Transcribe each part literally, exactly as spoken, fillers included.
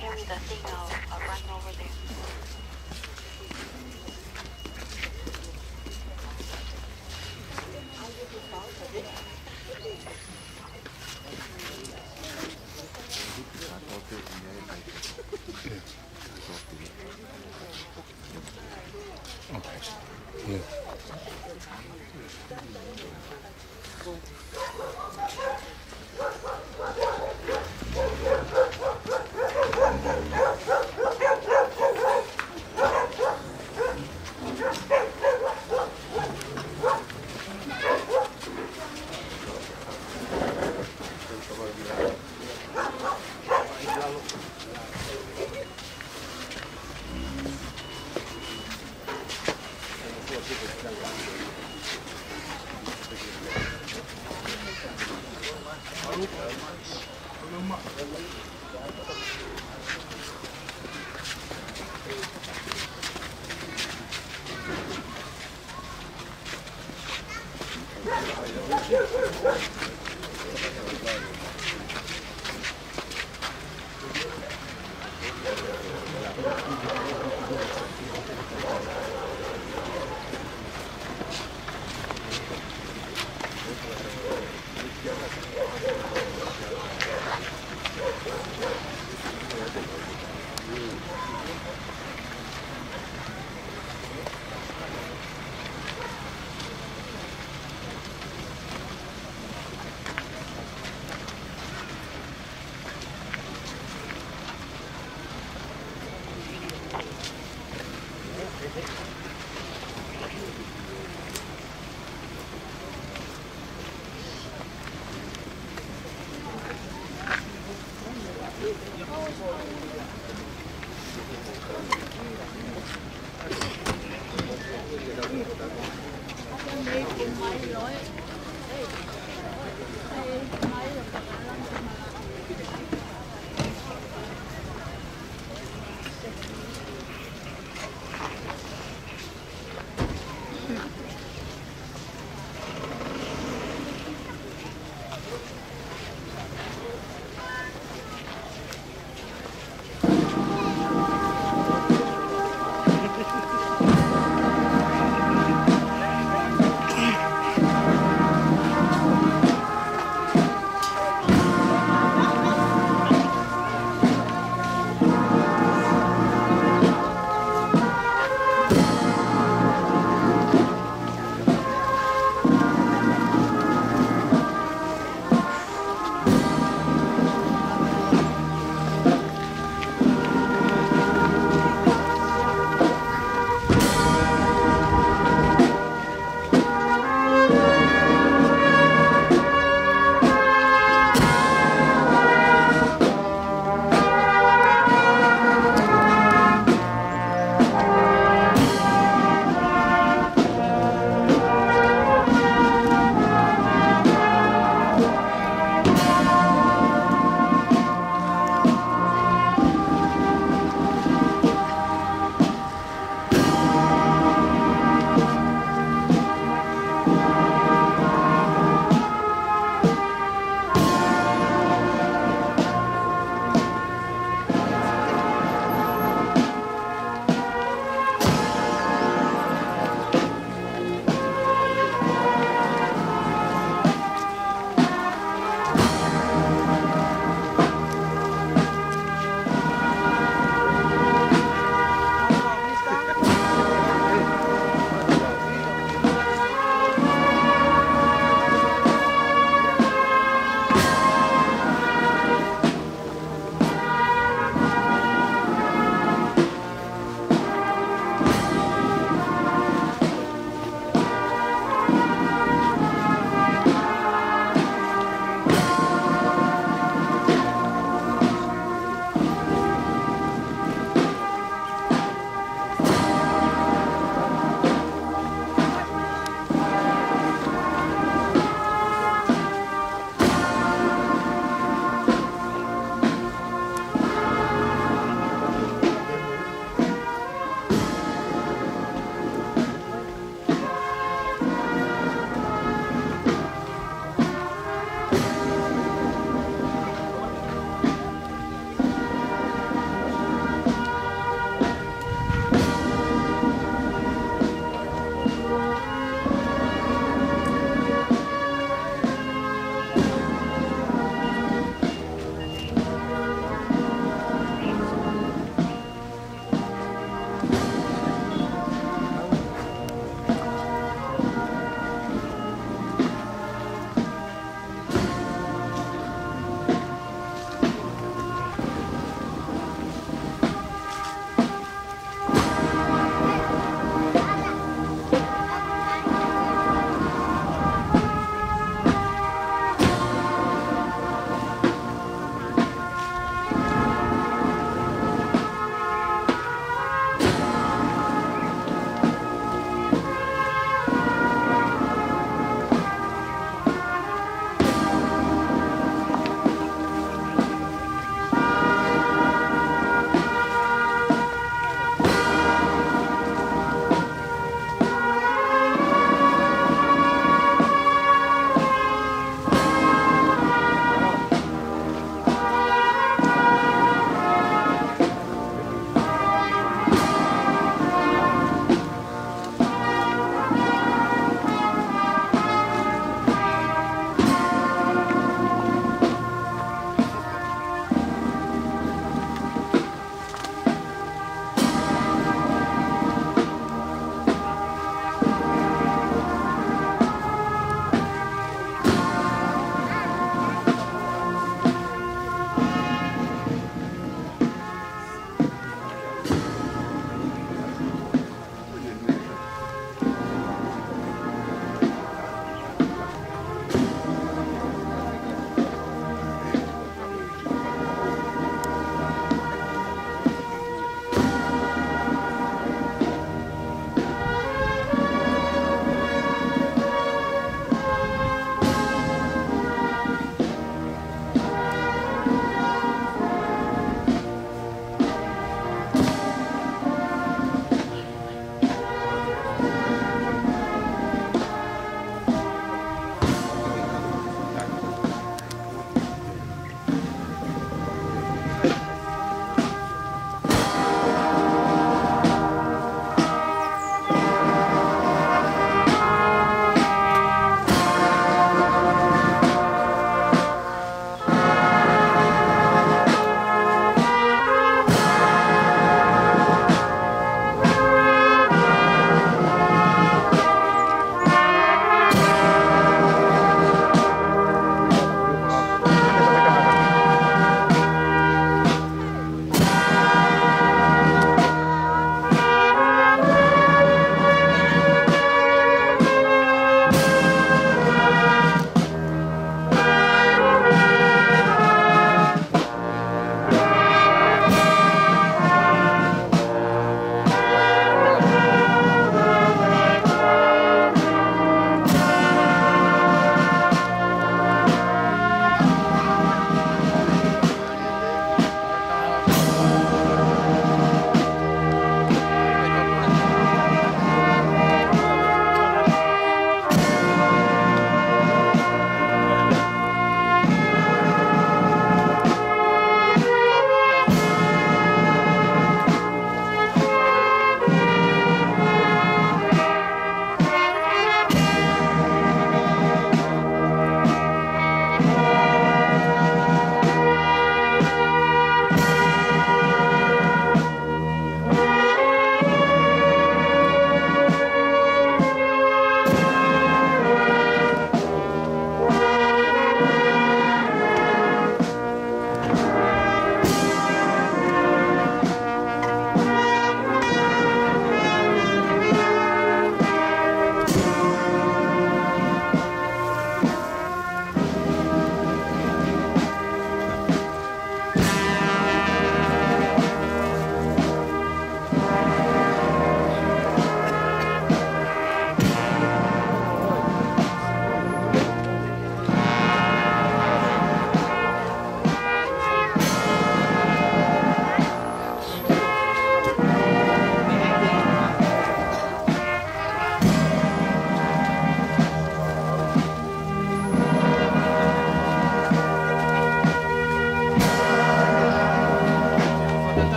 Hand me the thing, I'll, I'll run over there.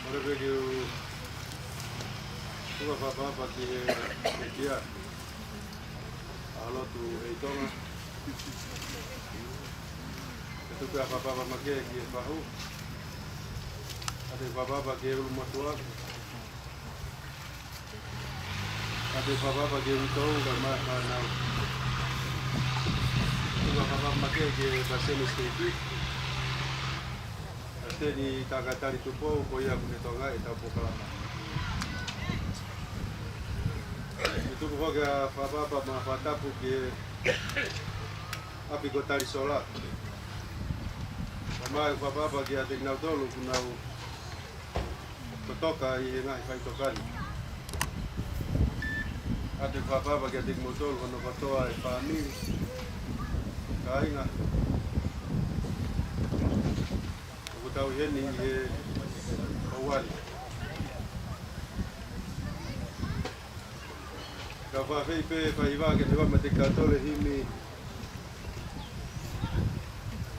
Kole pē ke u tuku ha fakaʻapaʻapa ki he, ki he ʻAho Lotu ʻi Tonga. Ke tuku ha fakaʻapaʻapa makehe ki he fahu. ʻA e fakaʻapaʻapa ki he ʻulumotuʻa. ʻA e fakaʻapaʻapa ki he ʻuto kae ʻumaʻā e fānau. Tuku ha fakaʻapaʻapa makehe ki he palesiteni siteiki. Palesiteni Takatali Tupou, ko ia ʻoku ne tokangaʻi ʻetau polokalama. Ke tuku foki ha fakaʻapaʻapa mo e fakatapu ki he ʻapi ko Talisola. Kae ʻumaʻā e fakaʻapaʻapa kiate kinautolu ʻoku nau totoka ʻi he ngaahi faʻitokani. ʻA e fakaʻapaʻapa kiate kimoutolu hono kotoa e fāmili, kāinga ʻoku tau ʻi heni ʻi he ʻaho ni. Ka u fakaafeʻi pē fai hiva ke ne hiva mai kiate kitautolu e himi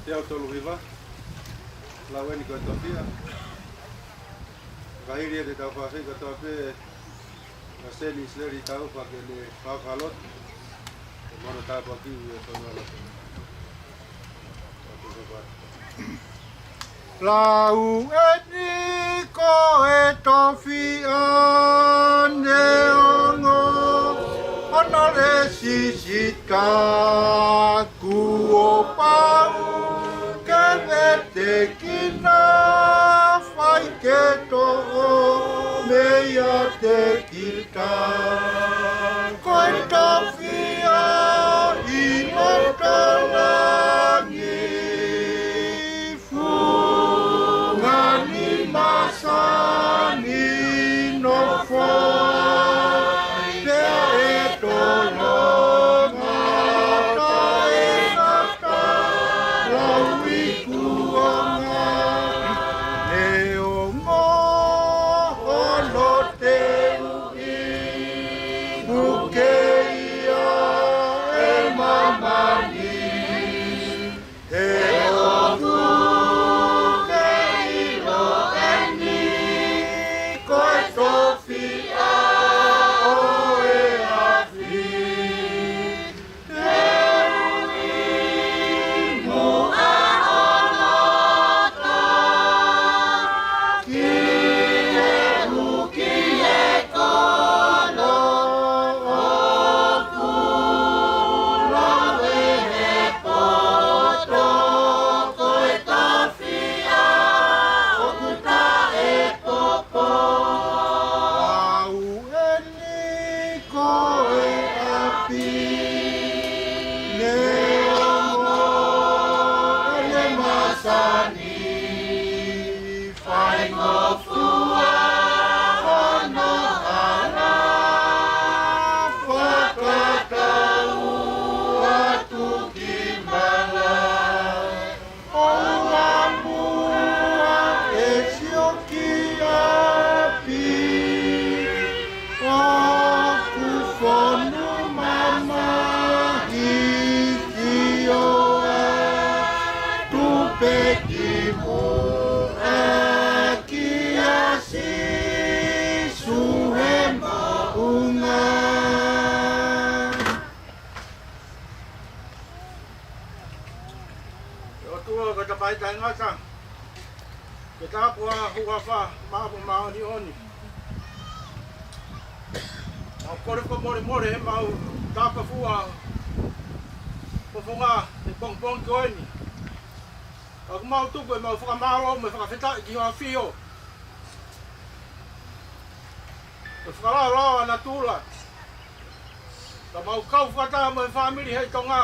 teau tolu hiva, lau eni ko e Tofiʻa. Ka hili ia te tau fakaafeʻi kātoa pē ʻa Seni Isileli Taufa ke ne fakahā lotu. Ke mono tāpuaki ʻi he fonua lotu. Lau eni ko e Tofiʻa neongo hono lēsisita, kuo pau ke vetekina, fai ke toʻo mei ʻiate kita. Ko e Tofiʻa ʻi loto langi, fungani masani, nofo ai pē ʻi tolonga, taʻengata lauikuonga, neongo hono teuʻi. Papa, Māʻoniʻoni. Mau kole fakamolemole he mau tāpafua fofonga he pongipongi ko eni. Ka ʻoku mau tuku ʻemau fakamālō mo e fakafetaʻi ki ho ʻAfio. Ko e fakalaolao ʻa natula. Ka mau kau fakataha mo e fāmili Hei Tonga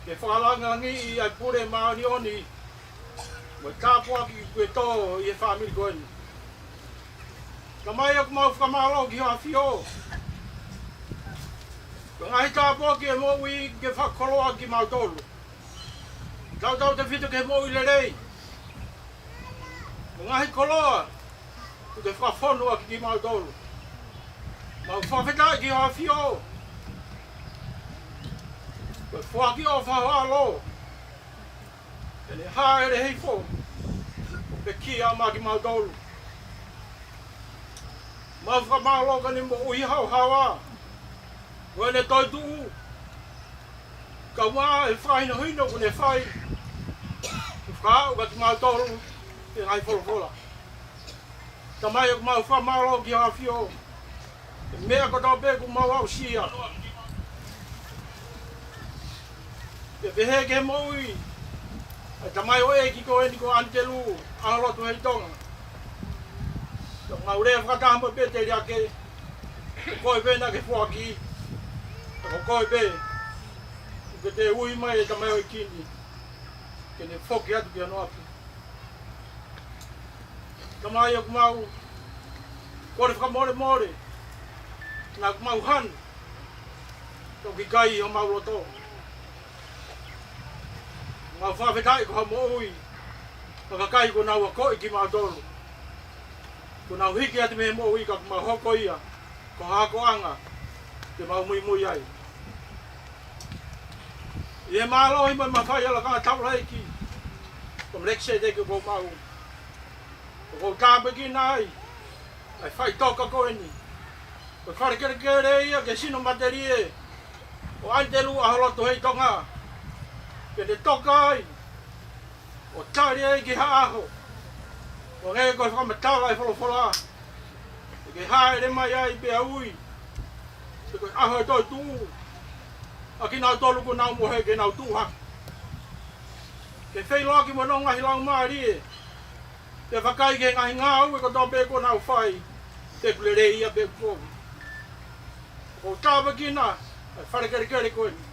ke fakalangilangiʻi ʻa e pule māʻoniʻoni mo e tāpuaki kuo tō ʻi he fāmili ko eni. Tamai, ʻoku mau fakamālō ki ho ʻAfio. Ko e ngaahi tāpuaki ʻo e moʻui ke fakakoloa kimautolu. Tautautefito ki he moʻui lelei. Ko e ngaahi koloa kuo ke fakafonu ʻaki kimautolu. Mau fakafetaʻi ki ho ʻAfio. Ko e foaki ʻofa ho ʻAlo ke ne hāʻele hifo ʻo pekia maʻa kimautolu. Mau fakamālō ki heʻene moʻui haohaoa mo ʻene toetuʻu, kae ʻumaʻā e fakahinohino kuo ne fai ʻo fakaaʻu kiate kimautolu ʻi he ngaahi folofola. Tamai, ʻoku mau fakamālō ki ho ʻAfio he meʻa kotoa pē kuo mau aʻusia. Ke pehē ki he moʻui ʻa e tamaioʻeiki ko eni ko ʻAnitelū ʻAholotu Hei Tonga. Ka mau lea fakataha mo Peteli ake, ko koe pē naʻa ke foaki, ka ko koe pē ʻoku ke toe ui mai e tamaioʻeiki ni ke ne foki atu ki hono ʻapi. Tamai, ʻoku mau kole fakamolemole naʻa ʻoku mau hanu, ka ʻoku ʻikai ʻi homau loto. Mau fakafetaʻi ko ha moʻui ʻa e kakai kuo nau akoʻi kimautolu. Kuo nau hiki atu mei he moʻui ka ʻoku mau hoko ia ko ha akoʻanga ke mau muimui ai. ʻI he mālohi mo e mafai ʻa e Lakanga Taulaʻeiki ko Melekiseteki, ʻoku mau, ʻoku ou tāpuekina ai ʻa e faʻitoka ko eni. Ko e fale kelekele ia ki he sino matelie ʻo ʻAnitelū ʻAholotu Hei Tonga, ke ne toka ai ʻo tali ai ki ha ʻaho, ʻo hangē ko e fakamatala ʻa e folofola, ke hāʻele mai ai pea ui, he ko e ʻaho ʻo e toetuʻu ʻa kinautolu kuo nau mohe, ke nau tuʻu hake, ke feʻiloaki mo honau ngaahi laumālie, pea vakai ki he ngaahi ngāue kotoa pē kuo nau fai, pe ʻoku lelei ia pe ʻoku kovi. ʻOku ou tāpuekina ʻa e fale kelekele ko eni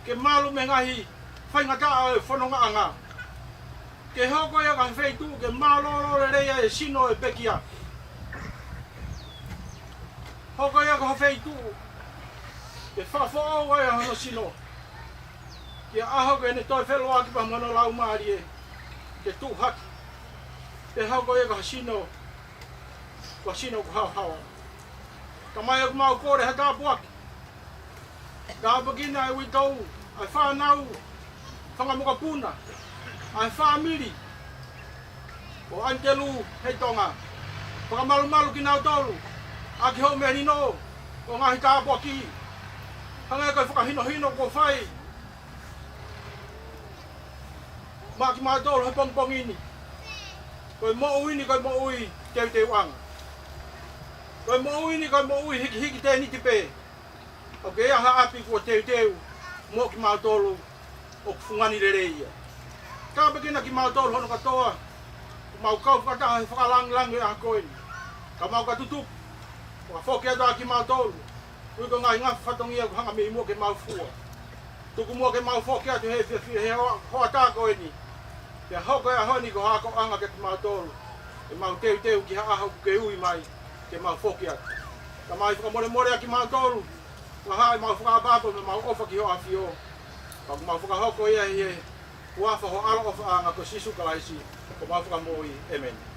ke malu mei he ngaahi faingataʻa ʻo e fonongaʻanga, ke hoko ia ko ha feituʻu ke mālōlō lelei ai e sino ʻo e pekia. Hoko ia ko ha feituʻu ke fakafoʻou ai hono sino, ki he ʻaho ko ē ʻene toe feʻiloaki pea mo hono laumālie ke tuʻu hake, ke hoko ia ko ha sino, ko ha sino ʻoku haohaoa. Tamai, ʻoku mau kole ha tāpuaki. Tāpuekina ʻa e uitou, ʻa e fānau, fanga mokopuna, ʻa e fāmili ʻo ʻAnitelū Hei Tonga. Fakamalumalu kinautolu ʻaki hoʻo melino ʻo e ngaahi tāpuaki, hangē ko e fakahinohino kuo fai maʻa kimautolu he pongipongi ni. Ko e moʻui ni ko e moʻui teuteuʻanga. Ko e moʻui ni ko e moʻui hikihiki tēniti pē. ʻOku ʻi ai ha ʻapi kuo teuteu mo kimautolu ʻoku fungani lelei ia. Tāpuekina kimautolu hono kātoa, ʻoku mau kau fakataha he fakalangilangi ʻo e ʻaho ko eni. Ka mau ka tutupu, fakafoki atu ʻa kimautolu, ui ko e ngaahi ngafa fatongia kuo hanga mei muʻa ke mau fua. Tuku muʻa ke mau foki atu he, he, he, he hoa-, hoʻatā ko eni, pea hoko e ʻaho ni ko ha akoʻanga kiate kimautolu, ke mau teuteu ki ha ʻaho ʻoku ke ui mai ke mau foki atu. Tamai, fakamolemole ʻa kimautolu, fakahā ʻemau fakaʻapaʻapa mo ʻemau ʻofa ki ho ʻAfio. Ka ʻoku mau fakahoko ia ʻi he huafa ho ʻAlo ʻofaʻanga ko Sīsū Kalaisi, ko homau Fakamoʻui. ʻĒmeni.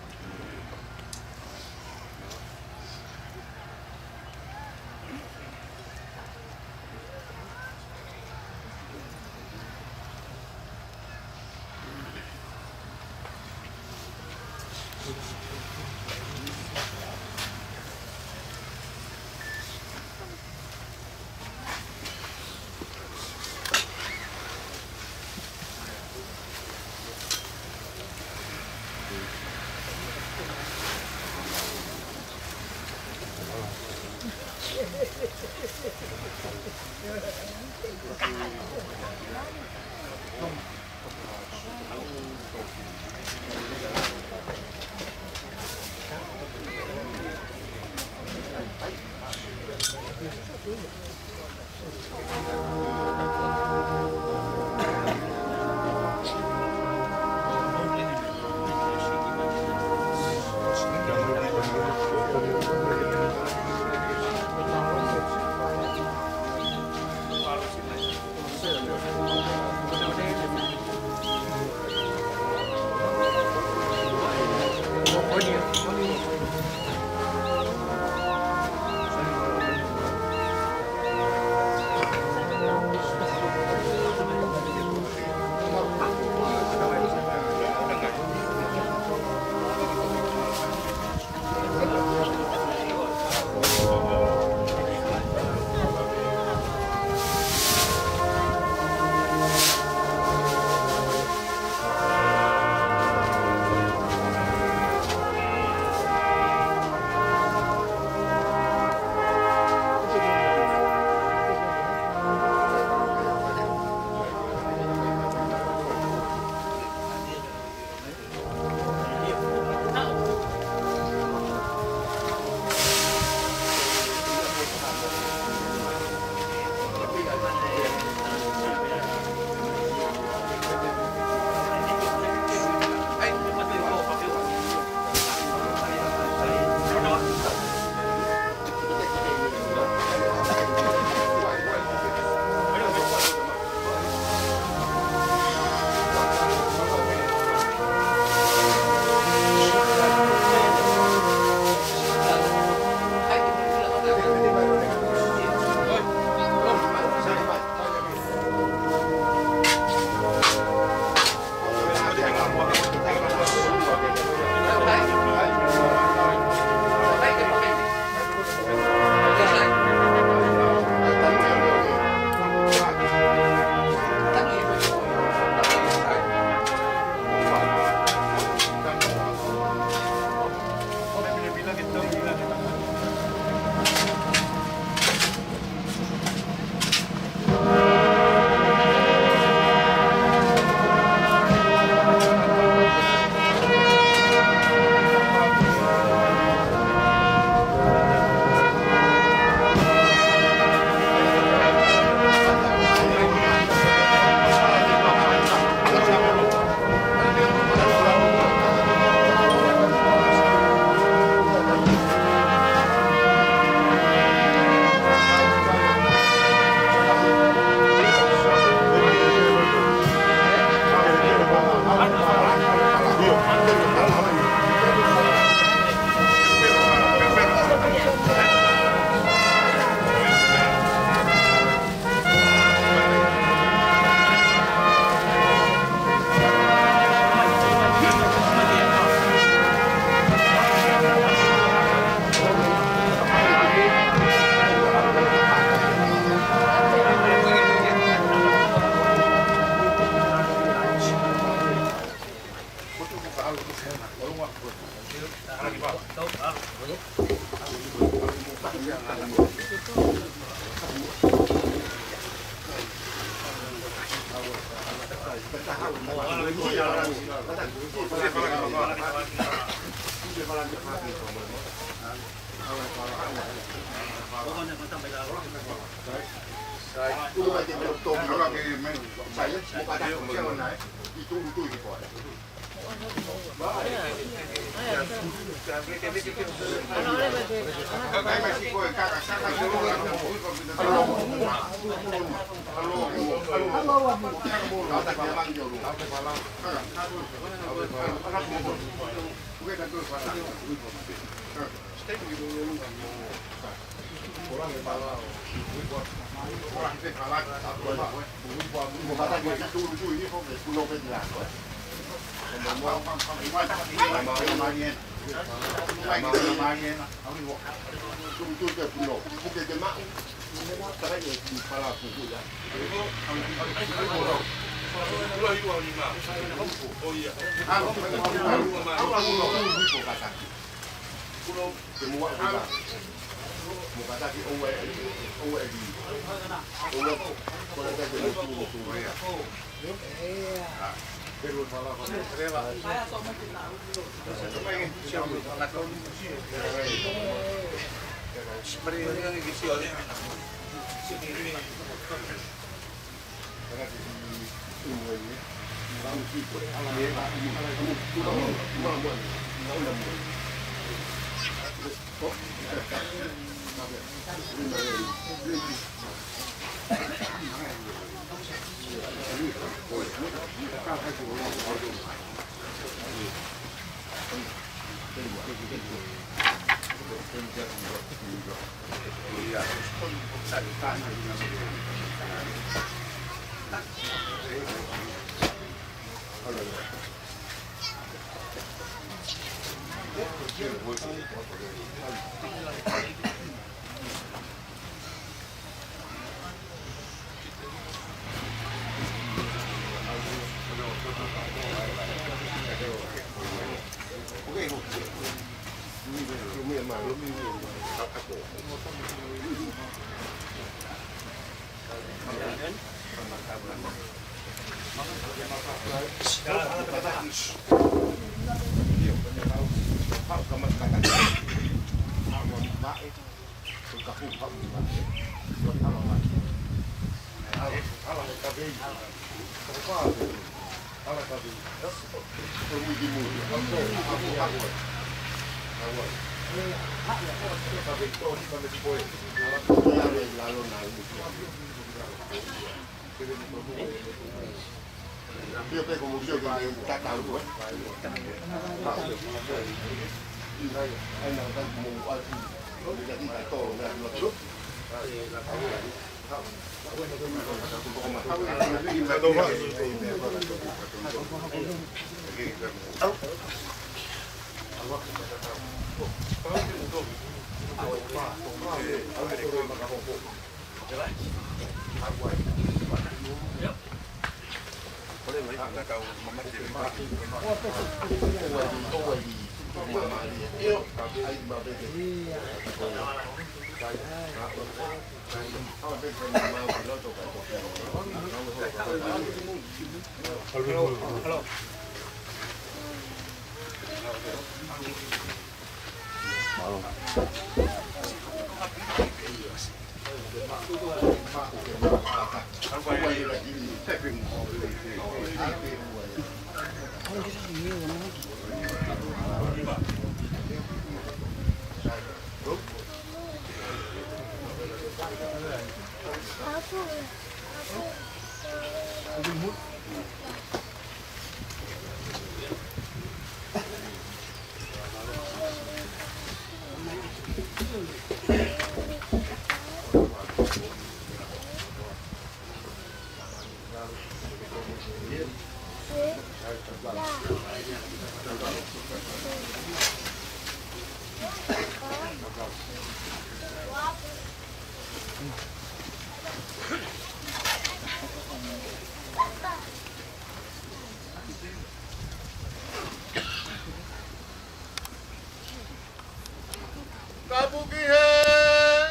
Kapuki he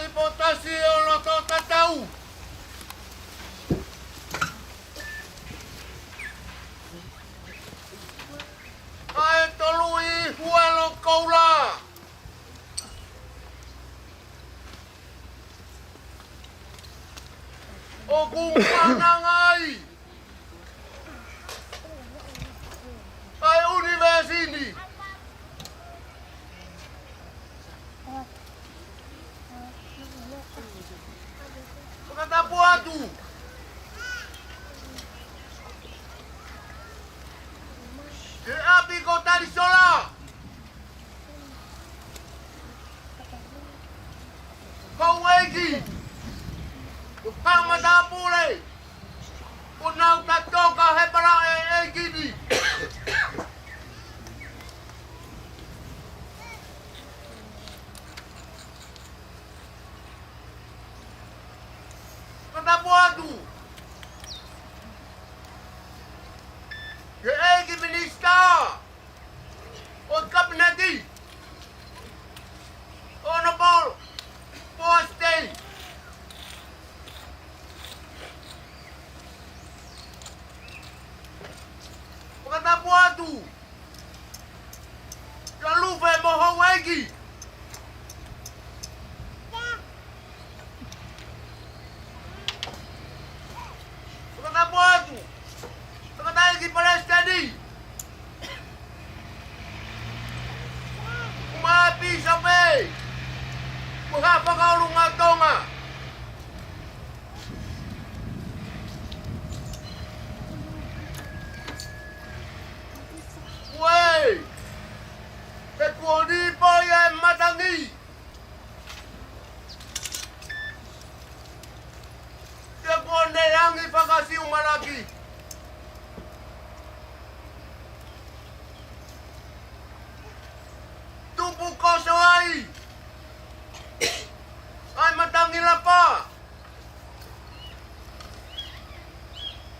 ʻipotasi ʻo loto tatau. Kae tolu ʻi Huelo Koula. ʻOku fanangai ʻa e ʻunivēsi ni. Fakatapu atu ki he ʻapi ko Talisola, ko e ʻEiki, ko e kau matāpule, ʻoku nau tatoka he pala ʻe ʻEiki ni. Fakatapu atu ki he ʻEiki Minisitā ʻo e Kapineti, Honourable Ki. Fakatapu atu. Tangataʻeiki Palesiteni. Mo e Pīsope. Mo e Fakaʻulungaanga Tonga. Uei. He kuo lipo ia e matangi. He kuo ne angi fakasiumalaki. Tupu koso ai ʻa e matangi lapa.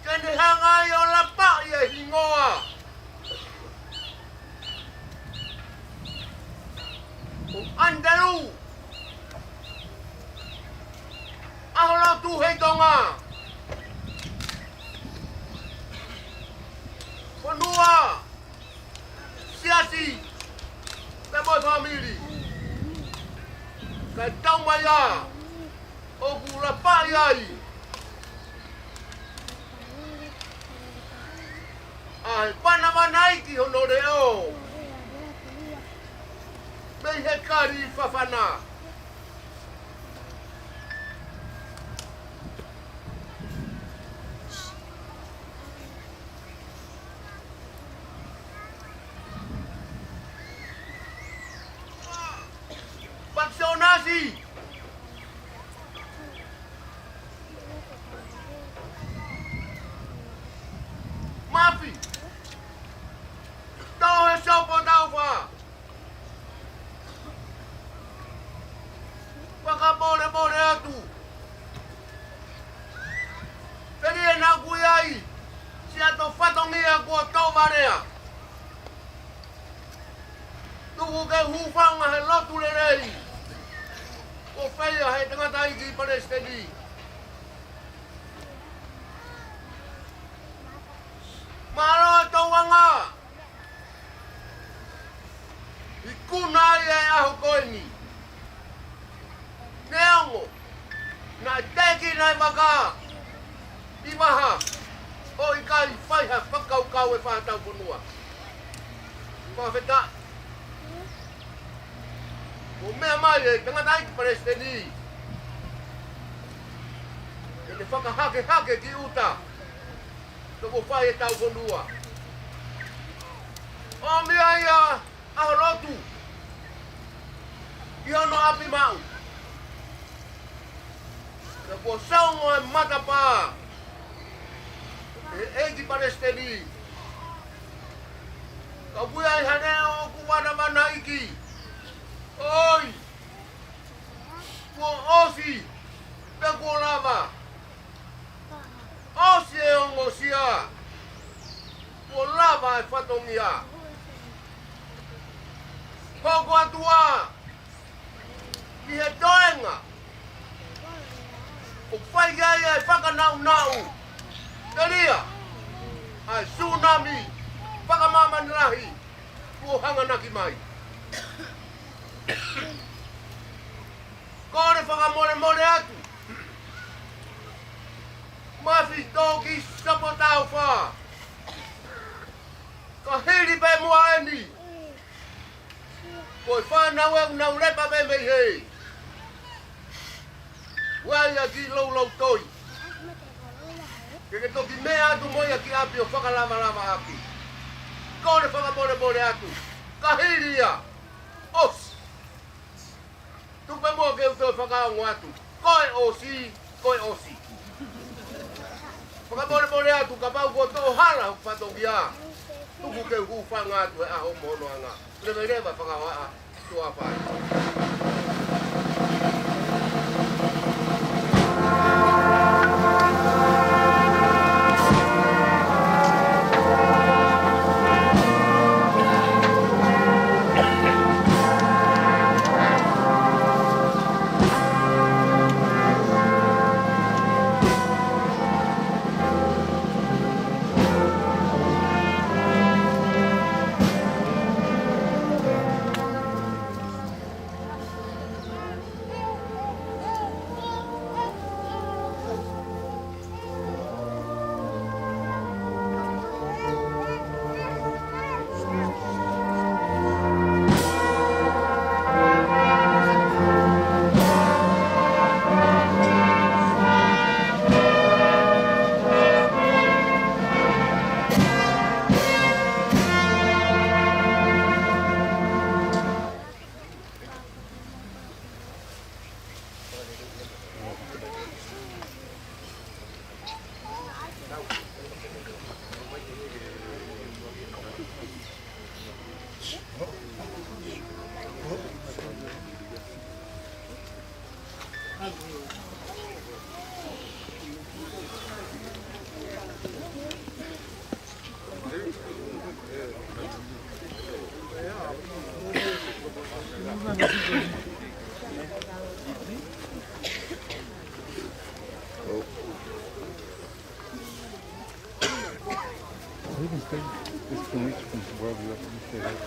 Ke ne hanga ai ʻo lapa ʻi he hingoa ʻo ʻAnitelū, ʻAholotu Heitonga, fonua, siasi, pea mo e fāmili. Kae tau mai ā, ʻoku lapaʻi ai ʻa e vanavanaiki hono leʻo mei he kali Fafana. Patisonasi. Mafi. Tau he Sopo Taufa. Fakamolemole atu. Peli e naʻa ku ʻi ai, siʻa tō fatongia kuo tō varea. Tuku ke u hūfanga he lotu lelei kuo fai ʻe he tangataʻeiki Palesiteni. Mālō e tōʻonga. Ikuna ai e ʻaho ko eni. Neongo naʻe teki nai vaka ʻi vaha ʻo ʻikai fai ha fakakaukau e fātau fonua. Fakafetaʻi. Kuo meʻa mai e tangataʻeiki Palesiteni ke ne fakahakehake ki ʻuta. Toko fai e tau fonua. ʻOmi ai ʻa ʻAholotu ʻi hono ʻapi maʻu. Pea kuo songo e matapā ʻe he ʻeiki Palesiteni. Ka ʻoku ʻi ai ha leʻo ʻoku vanavanaiki. ʻOi. Kuo ʻosi. Pea kuo lava. ʻOsi e ongosia. Kuo lava e fatongia. Hoko atu ā ki he toenga ʻoku fai ai e fakanaunau. Telia ʻa e sunami fakamāmani lahi kuo hanganaki mai. Kole fakamolemole atu. Mafi tō ki Sopo Taufa. Ka hili pē muʻa eni, ko e fānau ē ʻoku nau lepa pē mei hē. Ua ia ki Louloutoi. Ke ke toki meʻa atu mo ia ki ʻapi ʻo fakalavalava ʻaki. Kole fakamolemole atu. Ka hili ia. ʻOsi. Tuku pē muʻa ke u toe fakaongo atu. Ko e ʻosi, ko e ʻosi. Fakamolemole atu kapau kuo toʻo hala hoku fatongia. Tuku ke u hūfanga atu he ʻaho mo hono anga. Leveleva fakahohaʻa. Tuʻa fai. This connection from where we are from the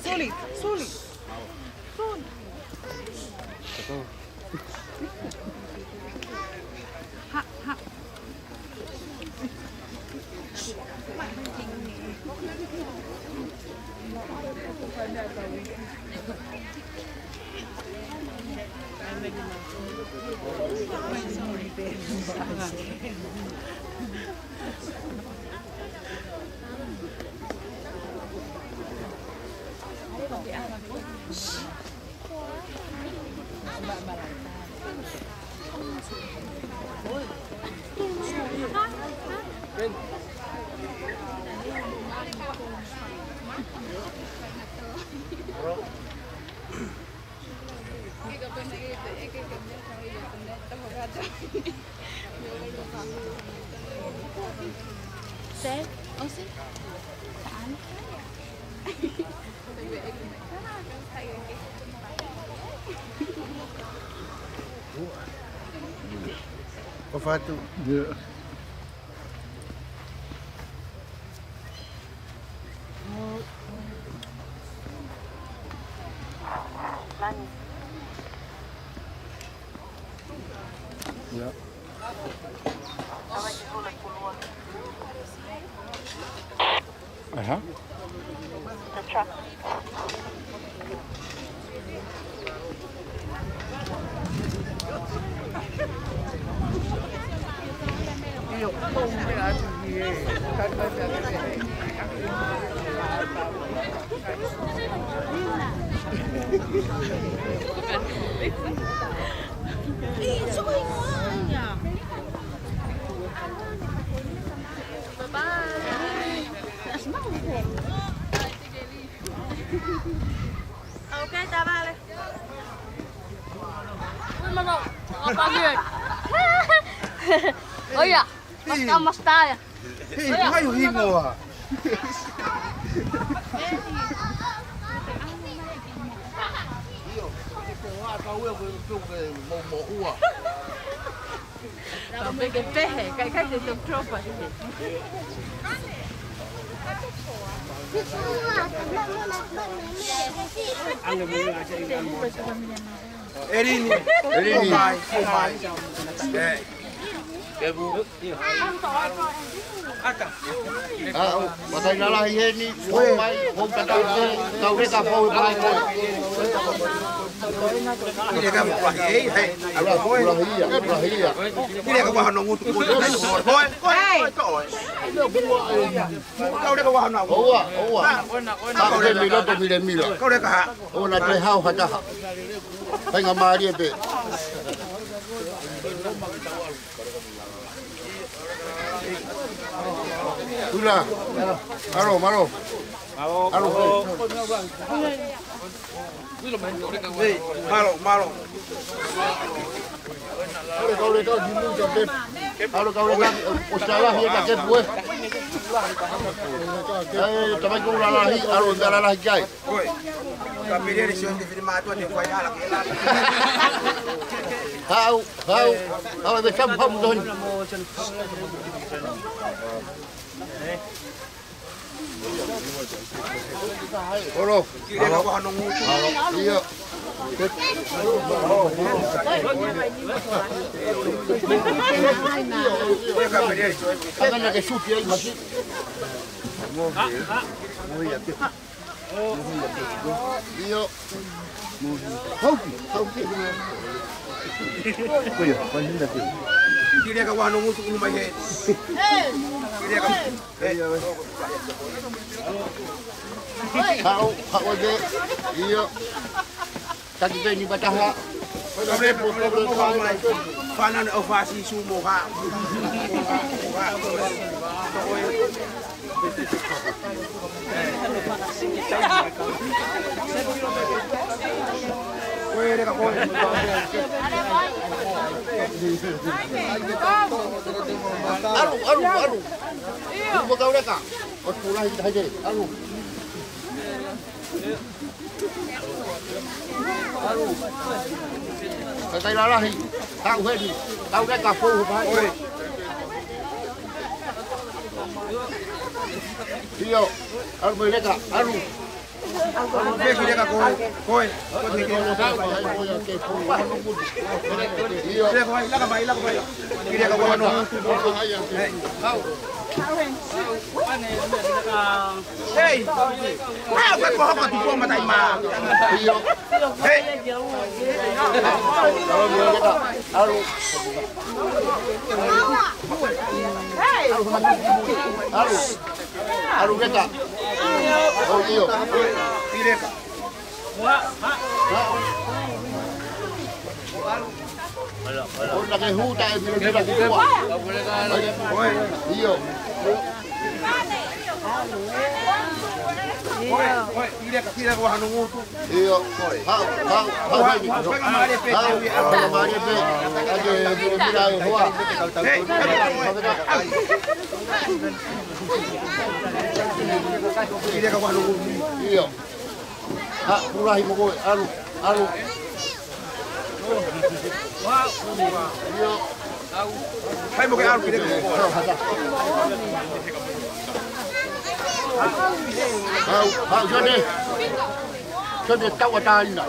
Suli, Suli. Suli. Ha, ha. Se, ʻosi? Taʻane? Ko fatu. Yeah. Yeah. Uh-huh. It's so annoying. Bye-bye. Okay, tavale. Ui, mano. Apa dia? Oh, iya. Mas Hei. Kamas tayo. Hei, Oya, kayo oya, hingoa. Tapeke pehe, kai kai te tokropa. Elini. Elini. Oh my, oh my. Eh. Kebu. Ah, oh, matai lalahi heni, fou mai, fou tatau, kau leka fou mai koe. Ile ka mo lahi, eh, eh. Ala, ala hia, ala hia. Ile ka mo hano ngutu, koe, koe, koe, koe. Kau leka mo hano. Oua, oua. Kau leka milo, to mile milo. Kau leka ha. Oua na te hau ha taha. Painga mālie pē. Ula. Malo, malo. Malo, malo. Malo, malo. Kau leka, kau leka, kau leka, o sala hia ka ke pue. Eh, tamai ko lalahi, alo lalahi kai. Oi. Ka pili ni sio te fili mātua te fai ala ke la. Hau, hau, hau, e sam, hau, mutohi. Olo. Kile ka ko hano ngutu. Io. Ka pili ni sio. Ka na ke suti ai masi. Io. Hauki, hauki. Ko ia, ko ia, ko ia. Kile ka wano ngutu ulu mai he. Kile ka. Hau, hau ke. Io. Taki peni pataha. Fana o fasi sumo ha. Alu, alu, alu. Alu, alu. Kakai lalahi, tau heni, tau leka fou he pae. Io, alu mai leka, alu. Alu mai leka koe, koe. Io. Leka mai, leka mai, leka mai. Kile ka wano. Hei. Hei. Hei, ko e koho ka tupu o matai mā. Io. Hei. Alu. Alu. Alu leka. Oh, io. Kile ka. Ona ke huta e mira mira kua. Io. Oi, oi, ile ka kila ko hano ngutu. Io. Hau, hau, hau, hau. Hau, hau, hau, hau, hau. Ake mira mira e hoa. Hei, hei, hei. Ile ka ko hano ngutu. Io. Ha, pulahi mo koe, alu, alu. Io. Hai mo ke alu ki leke. Hau, hau, Jone. Jone, tau ata ina.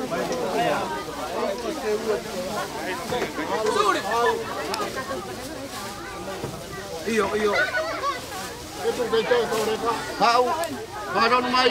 Io, io. Hau, hau mai.